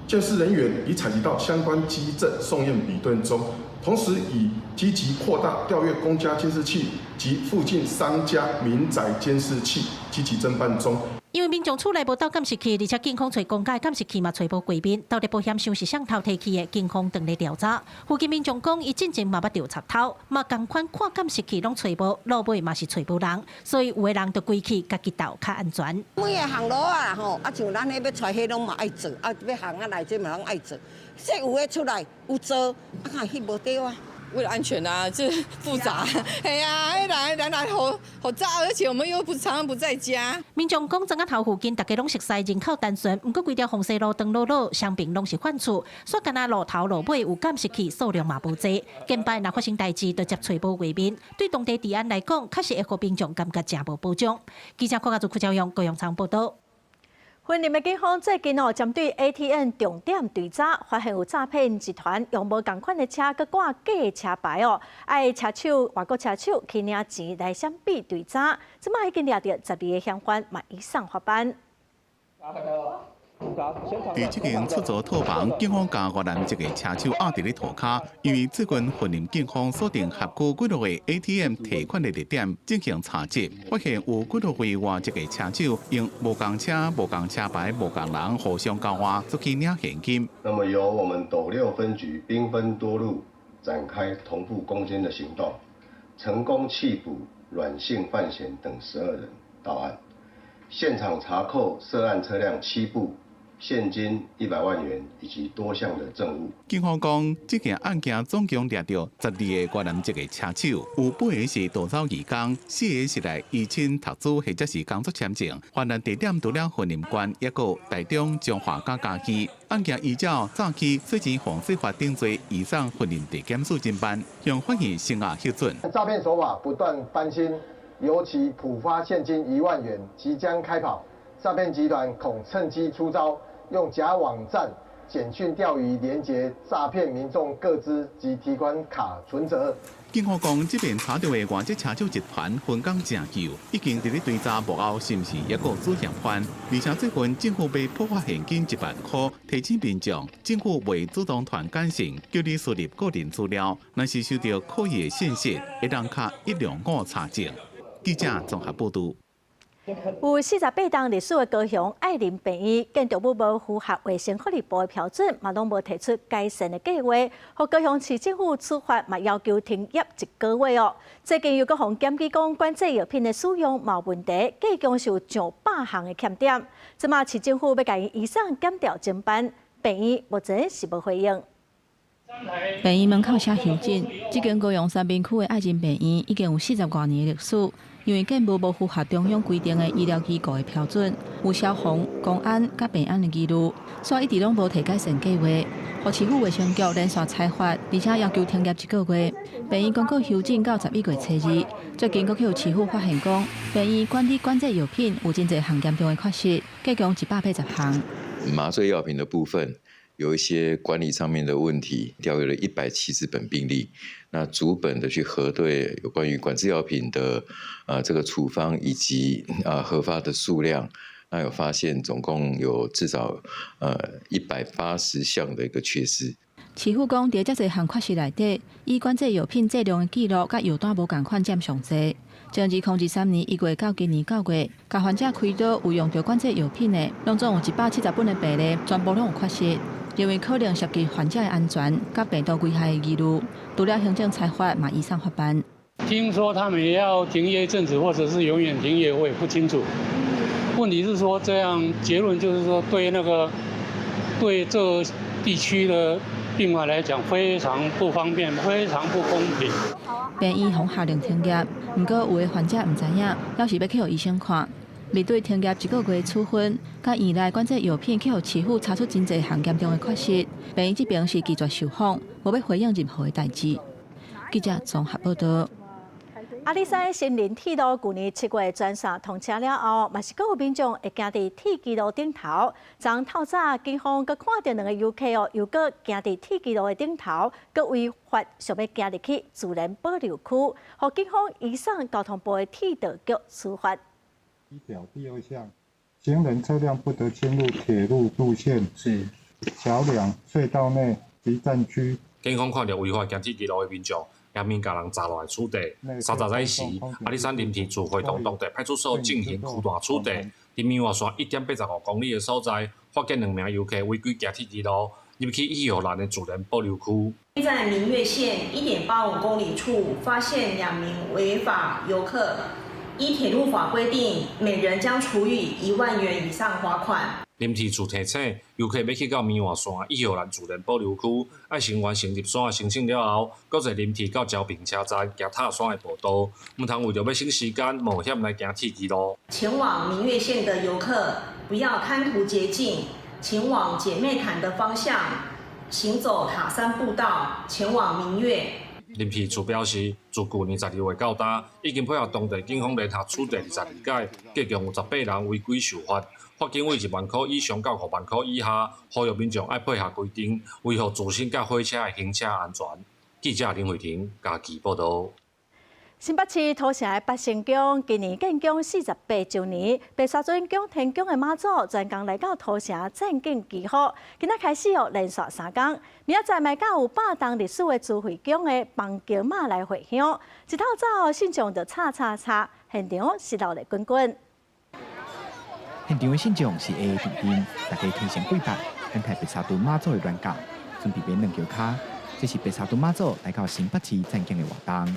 監視人員已採集到相關跡證，送驗比對中。同時，已積極擴大調閱公家監視器及附近商家民宅監視器，積極偵辦中。因為民眾厝內無鬥監視器，而且警方揣公家監視器嘛揣無畫面，到底保險箱是誰偷提去的？警方正咧調查。附近民眾講，伊進前嘛捌著賊偷，嘛仝款看監視器攏揣無，路尾嘛是揣無人，所以有的人就歸去家己鬥較安全。每个巷路仔吼，啊像咱彼欲揣彼攏嘛愛做，啊欲巷仔內這嘛攏愛做，這有的出來有做，啊看翕無著啊。為了安全啊，這複雜。哎呀，來來來，好好炸，而且我們又不常常不在家。民眾講，莊仔頭附近大家攏熟悉，人口單純，毋過規條鳳西路長落落，雙爿攏是販厝，煞干焦路頭路尾有監視器數量嘛無濟。近擺若發生代誌，就接揣無畫面，對當地治安來講，確實會予民眾感覺誠無保障。記者郭家祖、郭昭勇、高陽倉報道。雲林的警方最近哦，針對 ATM 重點追查，發現有詐騙集團用無仝款的車，閣掛假的車牌哦，愛車手外國車手去領錢來閃避追查，這擺已經掠著12個嫌犯，嘛移送法辦。佇這間出租套房，警方共越南籍的車手壓佇咧塗跤，因為最近雲林警方鎖定轄區幾落個 ATM 提款的地點進行查緝，發現有幾落位外籍的車手用無仝車、無仝車牌、無仝人互相交換出去領現金。那麼由我們斗六分局兵分多路展開同步攻堅的行動，成功緝捕阮姓范閒等12人到案，現場查扣涉案車輛7部。現金100萬元以及多項的證物。警方講，這件案件總共掠著12個越南籍的車手，有八個是逃走義工，四個是來申請讀書或者是工作簽證。犯案地點除了雲林縣，抑閣台中、彰化佮嘉義。案件依照早期洗錢防制法定罪，移送雲林地檢署偵辦，向法院聲押核准。詐騙手法不斷翻新，尤其普發現金1萬元即將開跑，詐騙集團恐趁機出招。用假網站、簡訊釣魚連結詐騙民眾個資及提款卡存摺。警方講，這遍查著的外籍車手集團分工誠幼，已經佇咧追查幕後是毋是抑閣有主嫌犯。而且最近政府欲普發現金1萬塊，提醒民眾，政府袂主動傳簡訊叫你輸入個人資料，若是收著可疑的信息，會當敲125查證。記者綜合報導。有48冬歷史的高雄愛鄰病院，建築物無符合衛生福利部的標準，嘛攏無提出改善的計劃，予高雄市政府處罰，嘛要求停業一個月哦。最近又閣予檢舉講管制藥品的使用嘛有問題，計共是有上百項的欠點。這馬市政府欲共伊移送檢調偵辦，病院目前是無回應。病院門口寫休診，這間高雄三民區的愛鄰病院已經有40外年的歷史。因為建物無符合中央規定的醫療機構的標準，有消防、公安佮病安的疑慮，所以一直攏無提改善計劃。予市府衛生局連續裁罰，而且要求停業一個月。病院公告休診到11月初2，最近閣去予市府發現講，病院管理管制藥品有真濟項嚴重的缺失，計共180項。麻醉藥品的部分。有一些管理上面的問題，調閱了170本病歷，那逐本的去核對有關於管制藥品的這個處方以及核發的數量，那有發現總共有至少180項的一個缺失。市府講，佇遮濟項缺失內底，以管制藥品劑量的記錄佮藥單無仝款佔上濟。從2023年1月到今年9月，共患者開刀有用著管制藥品的，攏總有170本的病歷，全部攏有缺失。認為可能涉及患者的安全佮病毒危害的疑慮，除了行政裁罰，嘛移送法辦。聽說他們要停業一陣子，或者是永遠停業，我也不清楚。問題是說，這樣結論就是說，對那個對這地區的病患來講，非常不方便，非常不公平。病院予下令停業，毋過有的患者毋知影，猶是欲去予醫生看。面對停業一個月的處分，佮院內管制藥品去予市府查出真濟項嚴重的缺失，病院這邊是拒絕受訪，無欲回應任何的代誌。記者綜合報道。阿里山森林鐵路舊年7月全線通車了後，嘛是閣有民眾會行佇鐵支路頂頭。昨透早警方閣看著兩个遊客哦，又閣行佇鐵支路的頂頭，閣違法想欲行入去自然保留區，予警方移送交通部的鐵道局處罰。一條第二項，行人車輛不得進入鐵路路線、是橋梁、隧道內及站區。警方看著違法行鐵支路的民眾，嚴明共人查落來處理。30早時，阿里山林鐵處會同當地派出所進行區段取締，佇明月山1.85公里的所在，發現兩名遊客違規行鐵支路，入去伊予蘭的自然保留區。在明月線1.85公里處，發現兩名違法遊客。依鐵路法規定，每人將處以1萬元以上罰款。林鐵處提醒，遊客欲去到明月山伊予蘭自然保留區，愛先完成入山的申請了後，閣坐林鐵到昭平車站行塔山的步道，毋通為著欲省時間冒險來行鐵支路。前往明月線的遊客不要貪圖捷徑，請往姐妹潭的方向行走塔山步道，前往明月。林鐵處表示，自舊年12月到今，已經配合當地警方聯合處理22起，共有18人違規受罰，罰金為1萬箍以上到5萬箍以下。呼籲民眾愛配合規定，維護自身佮火車的行車安全。記者林慧婷嘉義報導。新北市土城的八仙宮今年建宮48週年，白沙屯宮天宮的媽祖專工來到土城讚景祈福。今仔開始哦，連續3工，明仔載嘛佮有100冬歷史的慈惠宮的枋橋媽來會香。一透早信眾就插插插，現場是熱鬧滾滾。現場的信眾是會會陣陣，大家虔誠跪拜，等待白沙屯媽祖的鑾駕，準備欲軟轎跤。這是白沙屯媽祖來到新北市讚景的活動。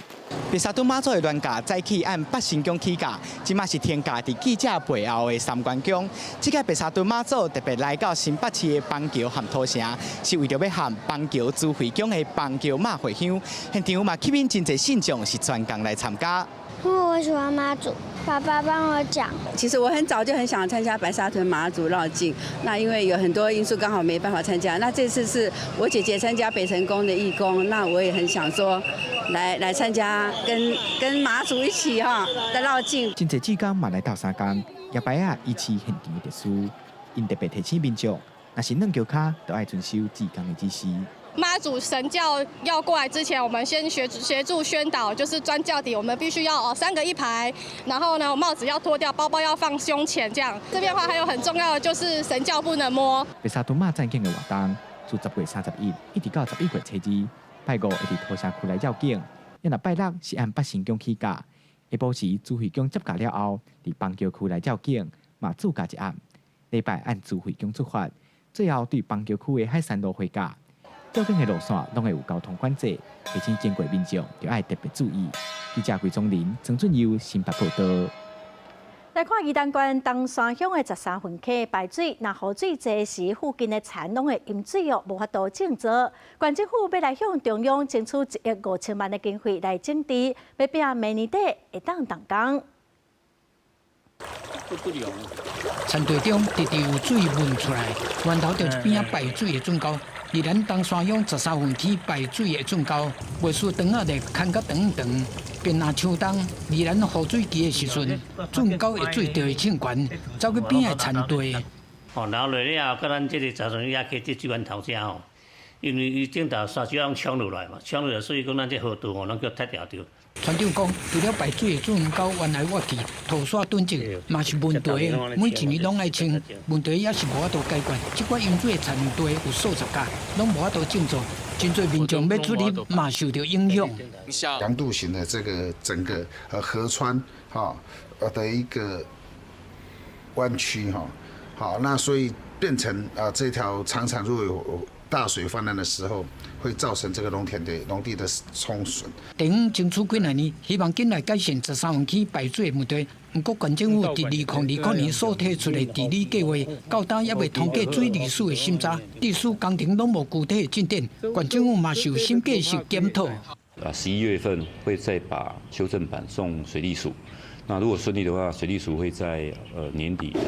白沙屯媽祖的鑾駕早起按八仙宮起駕，這馬是停駕佇記者背後的三官宮。這屆白沙屯媽祖特別來到新北市的枋橋和土城，是為著欲和枋橋慈惠宮的枋橋媽會香。現場嘛吸引真濟信眾是專工來參加。因為我喜歡媽祖，爸爸幫我講。其實我很早就很想參加白沙屯媽祖繞境，那因為有很多因素剛好沒辦法參加。那這次是我姐姐參加北辰宮的義工，那我也很想說來參加跟媽祖一起哈來繞境。真濟志工嘛來鬥相共，舉牌仔維持現場的秩序。𪜶特別提醒民眾，若是軟轎跤，就愛遵守志工的指示。媽祖神轎要過來之前，我們先協助宣導，就是鑽轎底，我們必須要哦3個一排，然後呢帽子要脫掉，包包要放胸前，這樣。這邊的話還有很重要的就是神轎不能摸。白沙屯媽讚景的活動，自10月31一直到11月2，拜五會佇土城區來繞境，若拜六是按八仙宮起駕，下晡時慈惠宮接駕了後，佇枋橋區來繞境，嘛駐駕一暗。禮拜按慈惠宮出發，最後對枋橋區的海山路回駕。繞境的路線攏會有交通管制，提醒經過民眾著愛特別注意。記者桂宗林、曾俊佑新北報導。來看宜蘭縣東山鄉的13份溪排水，若雨水濟時，附近的田攏會淹水哦，無法度種作。縣政府欲來向中央爭取1億5千萬的經費來整治，欲拼明年底會當動工。田地中直直有水噴出來，源頭就是邊仔排水的圳溝。宜蘭東山鄉13份溪排水的圳溝，袂輸長仔咧牽甲長長，便若秋冬宜蘭雨水期的時陣，圳溝的水就會衝懸，走去邊仔的田地。吼，流落了后，佮咱這个早上也去這水源頭遮吼，因為伊頂頭沙石攏沖落來嘛，沖落來，所以講咱這河道吼，攏叫塌掉著。船長講，除了排水的水源溝原來挖去，塗沙囤積嘛是問題。每一年攏愛清，問題也是無法度解決。這寡淹水的田地有數十甲，攏無法度種作，真濟民眾欲出入嘛受著影響。強度型的這個整個河川哈的一個彎曲哈，好，那所以變成啊這條常常如果有大水泛濫的時候，會造成這個農田的農地的沖損。地方爭取幾若年，希望緊來改善13號坑排水的問題。毋過縣政府佇2022年所提出的治理計劃，到今猶未通過水利署的審查，致使工程攏無具體的進展。縣政府嘛受審計式檢討。啊，11月份會再把修正版送水利署。那如果順利的話，水利署會在年底來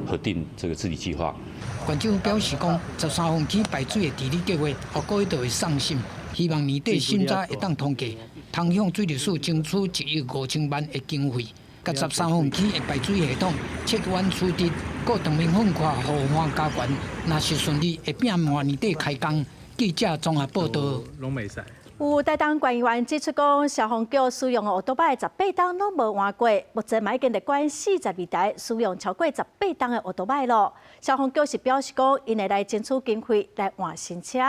核定這個治理計劃。縣政府表示講，13號坑排水的治理計劃，下個月就會送審，希望年底審查會當通過，通向水利署爭取1億5千萬的經費，共13號坑的排水系統切彎取直，閣當面粉塊河岸加懸，若是順利，會拼明年底開工。記者綜合報道。攏袂使。有台東縣議員指出講，消防局使用的歐多擺18冬攏無換過，目前嘛已經列管42台使用超過18冬的歐多擺咯。消防局是表示講，𪜶會來爭取經費來換新車。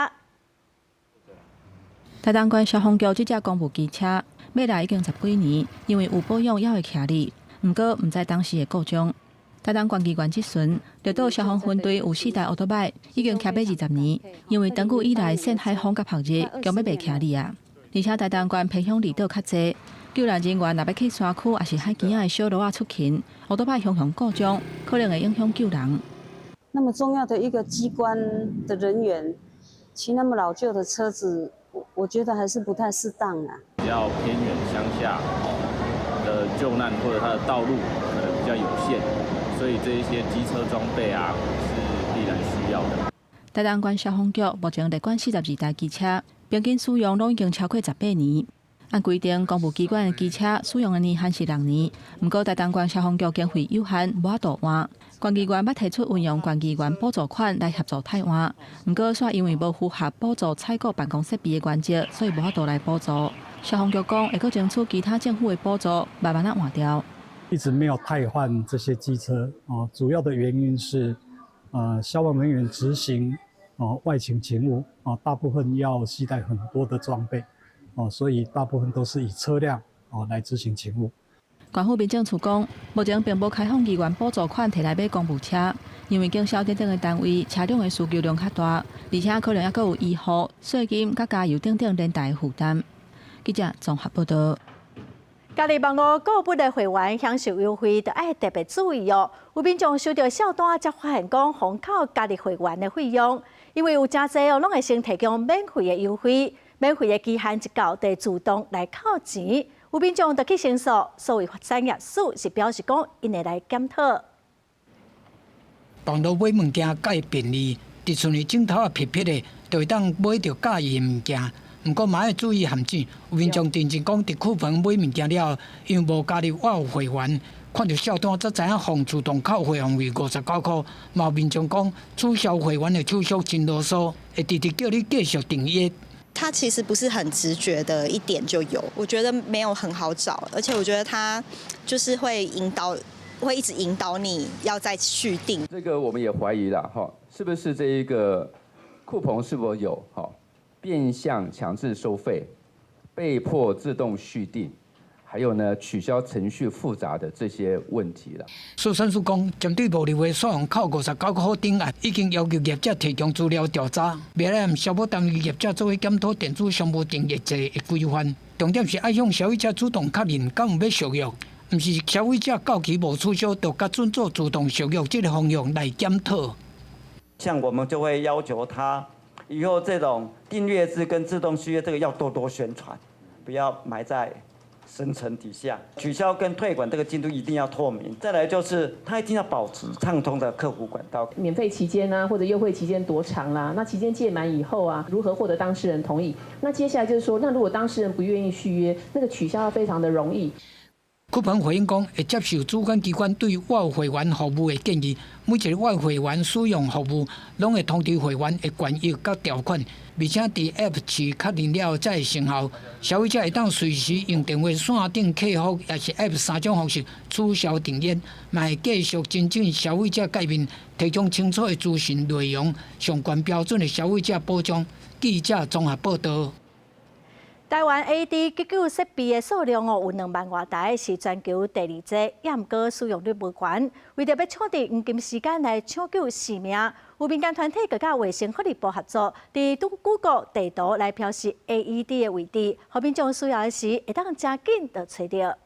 台東縣消防局這隻公務機車買來已經十幾年，因為有保養猶會徛咧，毋過毋知當時的故障。台東縣議員質詢，綠島消防分隊有4台歐多擺，已經徛欲20年，因為長久以來曬海風佮曝熱，強欲袂徛咧啊！而且台東縣偏鄉離島較濟，救難人員若欲去山區，抑是海墘仔的小路仔出勤，歐多擺常常故障，可能會影響救人。那麼重要的一個機關的人員，騎那麼老舊的車子，我覺得還是不太適當啊。比較偏遠鄉下的救難或者它的道路可能比較有限。所以這一些機車裝備啊，是必然需要的。台東縣消防局目前列管42台機車，平均使用攏已經超過18年。按規定，公務機關的機車使用的年限是6年。毋過台東縣消防局經費有限，無法度換。縣議員捌提出運用縣議員補助款來協助汰換，毋過煞因為無符合補助採購辦公設備的原則，所以無法度來補助。消防局講會閣爭取其他政府的補助，慢慢仔換掉。一直沒有汰換這些機車啊，主要的原因是，消防人員執行外勤勤務啊，大部分要攜帶很多的裝備，哦，所以大部分都是以車輛啊來執行勤務。縣府民政處講，目前並無開放議員補助款提來買公務車，因為警消等等的單位車輛的需求量較大，而且可能猶閣有醫護、稅金佮加油等等連帶負擔。記者綜合報道。加入網路購物的會員享受優惠，就愛特別注意哦。有民眾收著數單，才發現講予扣加入會員的費用，因為有誠濟哦，攏會先提供免費的優惠，免費的期限一到，就會自動來扣錢。有民眾就去申訴，所謂產業署是表示講，𪜶會來檢討。網路買物件較會便利，佇厝裡鏡頭仔瞥瞥的，就會當買著佮意的物件。毋過嘛愛注意陷阱，有民眾認真講，佇庫房買物件了後，因為無加入我有會員，看著數單才知影予自動扣會員費59箍。嘛有民眾講，取消會員的手續真囉嗦，會直直叫你繼續訂閱。它其實不是很直覺的一點就有，我覺得沒有很好找，而且我覺得它就是會引導，會一直引導你要再續訂。這個我們也懷疑了，哈，是不是這一個酷澎是否有哈變相強制收費、被迫自動續訂，還有呢取消程序複雜的這些問題了。蘇善書講，針對無入會煞予扣59箍頂案，已經要求業者提供資料調查。未來消保單位業者做伙檢討電子商務訂閱制的規範，重點是愛向消費者主動確認，敢有欲續約，毋是消費者到期無取消，就佮準做自動續約這個方向來檢討。像我們就會要求他，以後這種訂閱制跟自動續約，這個要多多宣傳，不要埋在深層底下。取消跟退款這個進度一定要透明。再來就是，他一定要保持暢通的客服管道。免費期間啊，或者優惠期間多長啦？那期間屆滿以後啊，如何獲得當事人同意？那接下來就是說，那如果當事人不願意續約，那個取消要非常的容易。酷澎回應講，會接受主管機關對外匯員服務的建議，每一個外匯員使用服務，攏會通知會員的權益佮條款，而且佇 App 是確認了後才會生效。消費者會當隨時用電話線頂客服，抑是 App 三種方式取消訂閱，嘛會繼續精進消費者介面，提供清楚的資訊內容，上懸標準的消費者保障。記者綜合報道。台灣 AED 急救設備的數量哦，有2萬外台，是全球第二濟，也毋過使用率無懸。為著欲搶佇黃金時間來搶救生命，有民間團體閣佮衛生福利部合作，佇 Google 地圖來標示 AED 的位置，予民眾需要的時會當誠緊就揣著。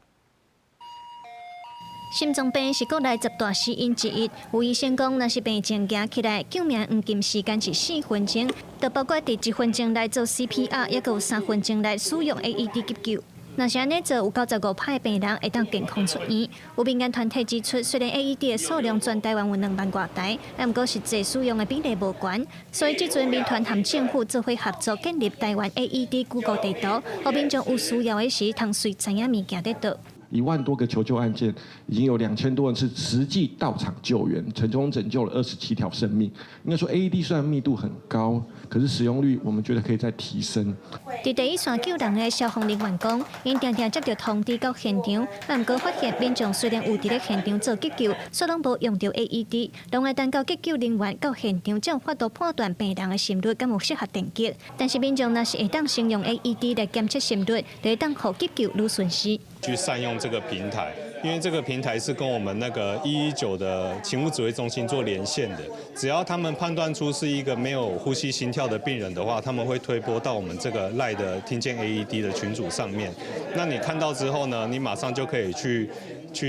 心臟病是國內十大死因之一。有醫生講，若是病情行起來，救命黃金時間是4分鐘，就包括佇1分鐘內做 CPR，抑閣有3分鐘內使用 AED 急救。若是按呢做，有95%的病人會當健康出院。有民間團體指出，雖然 AED 的數量全台灣有2萬外台，但毋過實際使用的比例無懸。所以這陣民團和政府做伙合作，建立台灣 AED Google 地圖，予民眾有需要的時，通隨知影物件佇佗。 1萬多個求救案件，已經有2000多人是實際到場救援，成功拯救了27條生命。應該說 AED 雖然密度很高，可是使用率我們覺得可以再提升。佇第一線救人的消防人員講，𪜶定定接著通知到現場，但毋過發現民眾雖然有佇咧現場做急救，卻攏無用著 AED，攏愛等到急救人員到現場才有法度判斷病人的心率敢有適合電擊。但是民眾若是會當先用 AED 來檢測心率，就會當予急救愈順勢。去善用這個平台，因為這個平台是跟我們那個119的勤務指揮中心做連線的。只要他們判斷出是一個沒有呼吸心跳的病人的話，他們會推播到我們這個 LINE 的聽見 AED 的群組上面。那你看到之後呢，你馬上就可以去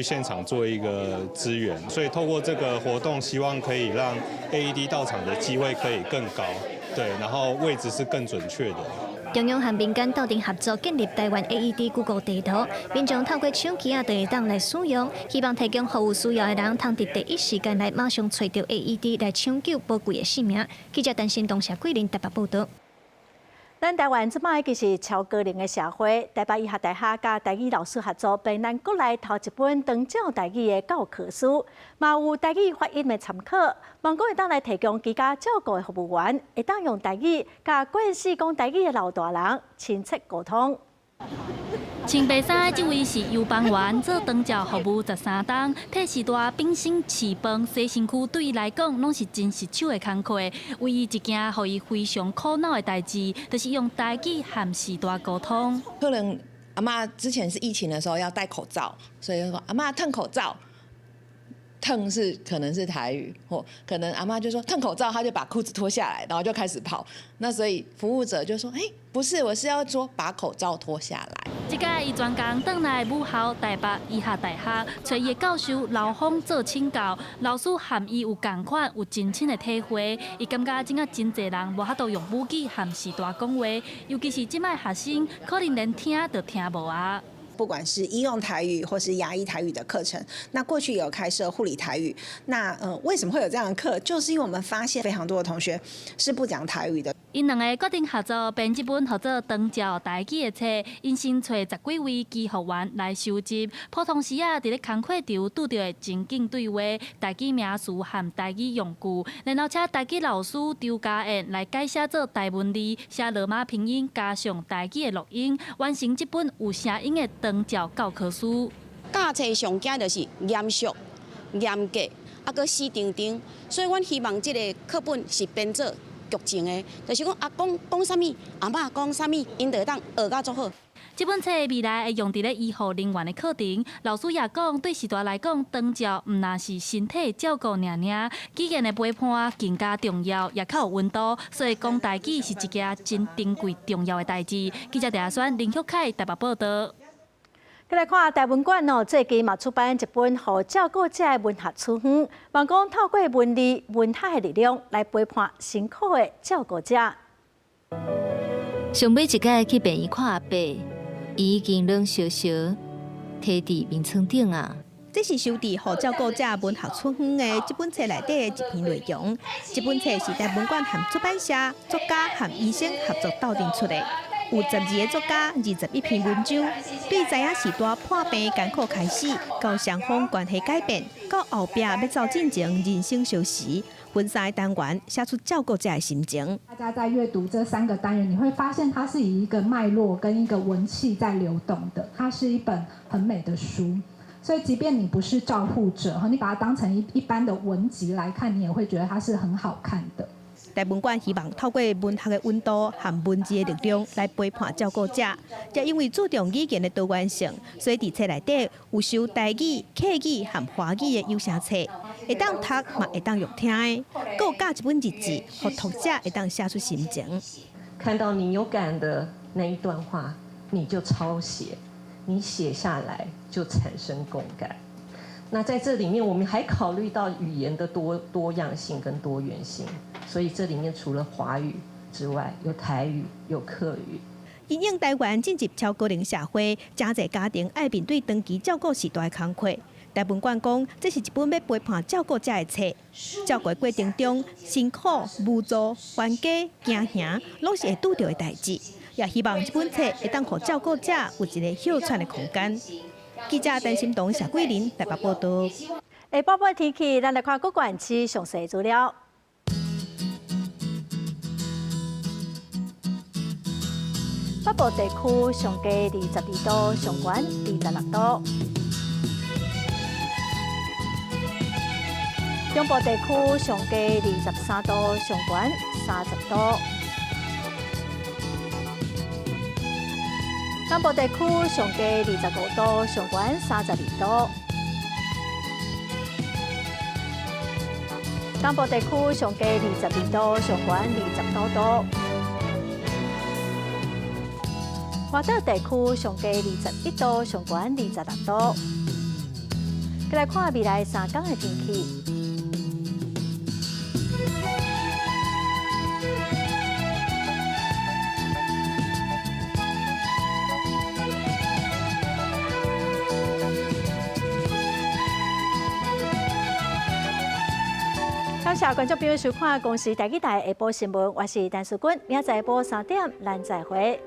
現場做一個支援。所以透過這個活動，希望可以讓 AED 到場的機會可以更高，對，然後位置是更準確的。中央和民間鬥陣合作建立台灣 AED Google 地圖，民眾透過手機仔就會當來使用，希望提供予有需要的人，通佇第一時間來馬上揣著 AED 來搶救寶貴的性命。記者陳新東謝桂林台北報導。咱台灣這擺已經是超高齡的社會，台北醫學大學佮台語老師合作，編咱國內頭一本長照台語的教科書，嘛有台語發音的參考，望講會當來提供居家照顧的服務員，會當用台語佮慣勢講台語的老大人親切溝通。穿白衫的這位是游邦元，做長照服務13冬，替序大秉生飼飯、洗身軀，對伊來講攏是真棘手的工課。唯一一件予伊非常苦惱的代誌，就是用台語和序大溝通。可能阿嬤之前是疫情的時候要戴口罩，所以就說阿嬤褪口罩，褪是可能是台語，或可能阿嬤就說褪口罩，他就把褲子脫下來，然後就開始跑。那所以服務者就說：哎，不是，我是要說把口罩脫下來。這擺伊專工轉來母校台北醫學大學，揣伊的教授劉峰做請教。老師和伊有仝款，有真深的體會。伊感覺這擺真濟人無法度用母語和序大講話，尤其是這擺學生，可能連聽都聽無啊。不管是醫用台語或是牙醫台語的課程，那過去有開設護理台語。那為什麼會有這樣的課？就是因為我們發現非常多的同學是不講台語的。𪜶兩个決定合作編這本號做長照台語的冊，𪜶先揣十幾位居服員來收集。普通時仔佇咧工課場拄著的情景對話、台語名詞和台語用具，然後請台語老師張家燕來改寫做台文字，寫羅馬拼音，加上台語的錄音，完成這本有聲音的長照教科書。教冊上驚就是嚴肅、嚴格，啊，閣死釘釘，所以阮希望這個課本是編做劇情的，就是講阿公講啥物，阿嬤講啥物，𪜶就會當學甲足好。這本冊未來會用佇咧醫護人員的課程。老師也講，對序大來講，長照毋但是身體照顧爾爾，語言的陪伴更加重要，也較有溫度。所以講台語是一件真珍貴重要的代誌。記者鄭選林旭凱台北報導。閣來看台文館哦，最近嘛出版一本予照顧者的文學處方，望講透過文字、文學的力量來陪伴辛苦的照顧者。上尾一擺去病院看阿伯，伊已經冷燒燒，佇佇眠床頂啊。這是收佇予照顧者文學處方的這本冊內底的一篇內容。這本冊是台文館和出版社、作家和醫生合作鬥陣出的。有12个作家，21篇文章，對知影時代破病艱苦開始，到雙方關係改變，到後壁欲走進前人生消失，分三個單元寫出照顧者的心情。大家在閱讀這三個單元，你會發現它是以一個脈絡跟一個文氣在流動的，它是一本很美的書。所以，即便你不是照護者，你把它當成一般的文集來看，你也會覺得它是很好看的。台文館希望透過文學的溫度和文字的力量來陪伴照顧者，也因為注重語言的多元性，所以佇冊內底有收台語、客語和華語的有聲冊，會當讀嘛會當用聽的，閣有加一本日誌，予讀者會當寫出心情。看到你有感的那一段話，你就抄寫，你寫下來就產生共感。那在這裡面，我們還考慮到語言的多樣性跟多元性，所以這裡面除了華語之外，有台語、有客語。因應台灣進入超高齡社會，誠濟家庭愛面對長期照顧時代的工課。台文館講，這是一本欲陪伴照顧者的冊。照顧過程中，辛苦、無助、冤家、驚嚇，攏是會拄著的代誌。也希望這本冊會當予照顧者有一个歇喘的空間。記者陳心彤、謝桂林台北報道。下晡晡天氣，咱來看各縣市詳細資料。北部地區上低22度，上懸26度。中部地區上低23度，上懸30度。南部地區上低25度，上懸32度。東部地區上低22度，上懸29度。外島地區上低21度，上懸26度。再來看未來3天的天氣。感謝觀眾朋友收看《公視台語台》下晡新聞，我是陳淑君，明仔載下晡3點，咱再會。